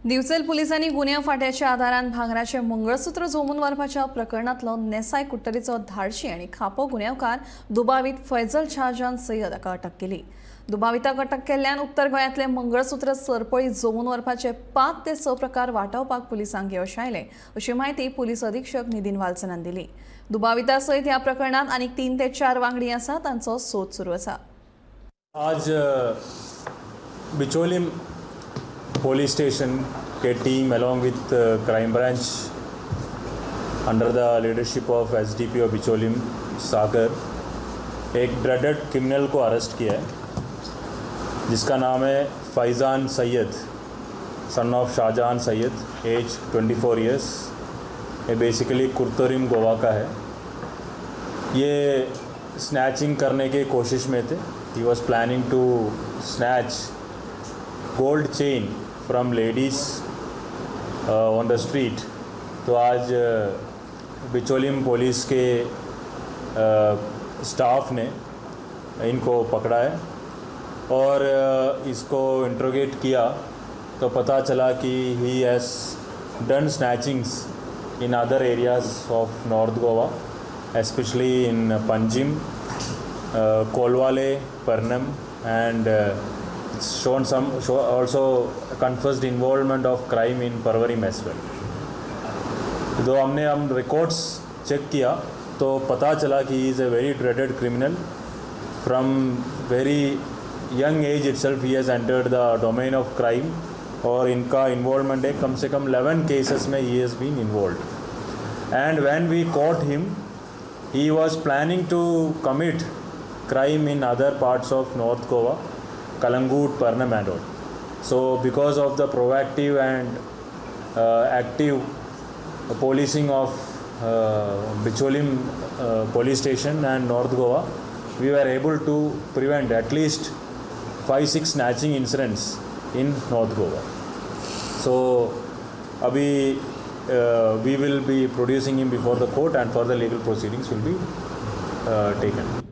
दिवचल पुलिसांनी गुन्यांव फांट्याच्या आदारान भांगराचें मंगळसूत्र झोमून व्हरपाच्या प्रकरणांतलो नेसाय कुट्टरीचो धाडशी आनी खापो गुन्यांवकार दुबावीत फैजल शाहजान सय्यद हाका अटक केली. दुबाविताक अटक केल्ल्यान उत्तर गोंयांतले मंगळसूत्र सरपळी झोमून व्हरपाचे 5 ते 6 प्रकार वाटावपाक पुलिसांक यश आयलें, अशी म्हायती पुलीस अधीक्षक नितीन वालसनान दिली. दुबाविता सयत ह्या प्रकरणांत आनीक 3 ते 4 वांगडी आसा, तांचो सोद सुरू आसा. आज Bicholim police station K team along with crime branch under the leadership of SDPO Bicholim Sagar एक ड्रेडेड क्रिमिनल को अरेस्ट किया है, जिसका नाम है Faizan Sayed, son of Shahjahan Sayed, age 24 years. ये बेसिकली कुर्तोरिम, गोवा का है. ये स्नैचिंग करने की कोशिश में थे. he was planning to snatch gold chain from ladies on the street. तो आज बिचोलिम पुलिस के स्टाफ ने इनको पकड़ा है और इसको इंट्रोगेट किया तो पता चला कि he has done snatchings in other areas of North Goa, especially in Panjim, Colvale, Pernem, and it's shown some show also confessed involvement of crime in Porvorim as well. तो हमने हम रिकॉर्ड्स चेक किया तो पता चला कि is a very dreaded criminal. from very young age itself he has entered the domain of crime और इनका involvement है, कम से कम 11 cases में he has been involved. and when we caught him, he was planning to commit crime in other parts of North Goa, Calangute, Pernem and all. So because of the proactive and active policing of Bicholim police station and North Goa, we were able to prevent at least 5-6 snatching incidents in North Goa. So, अभी we will be producing him before the court and further legal proceedings will be taken.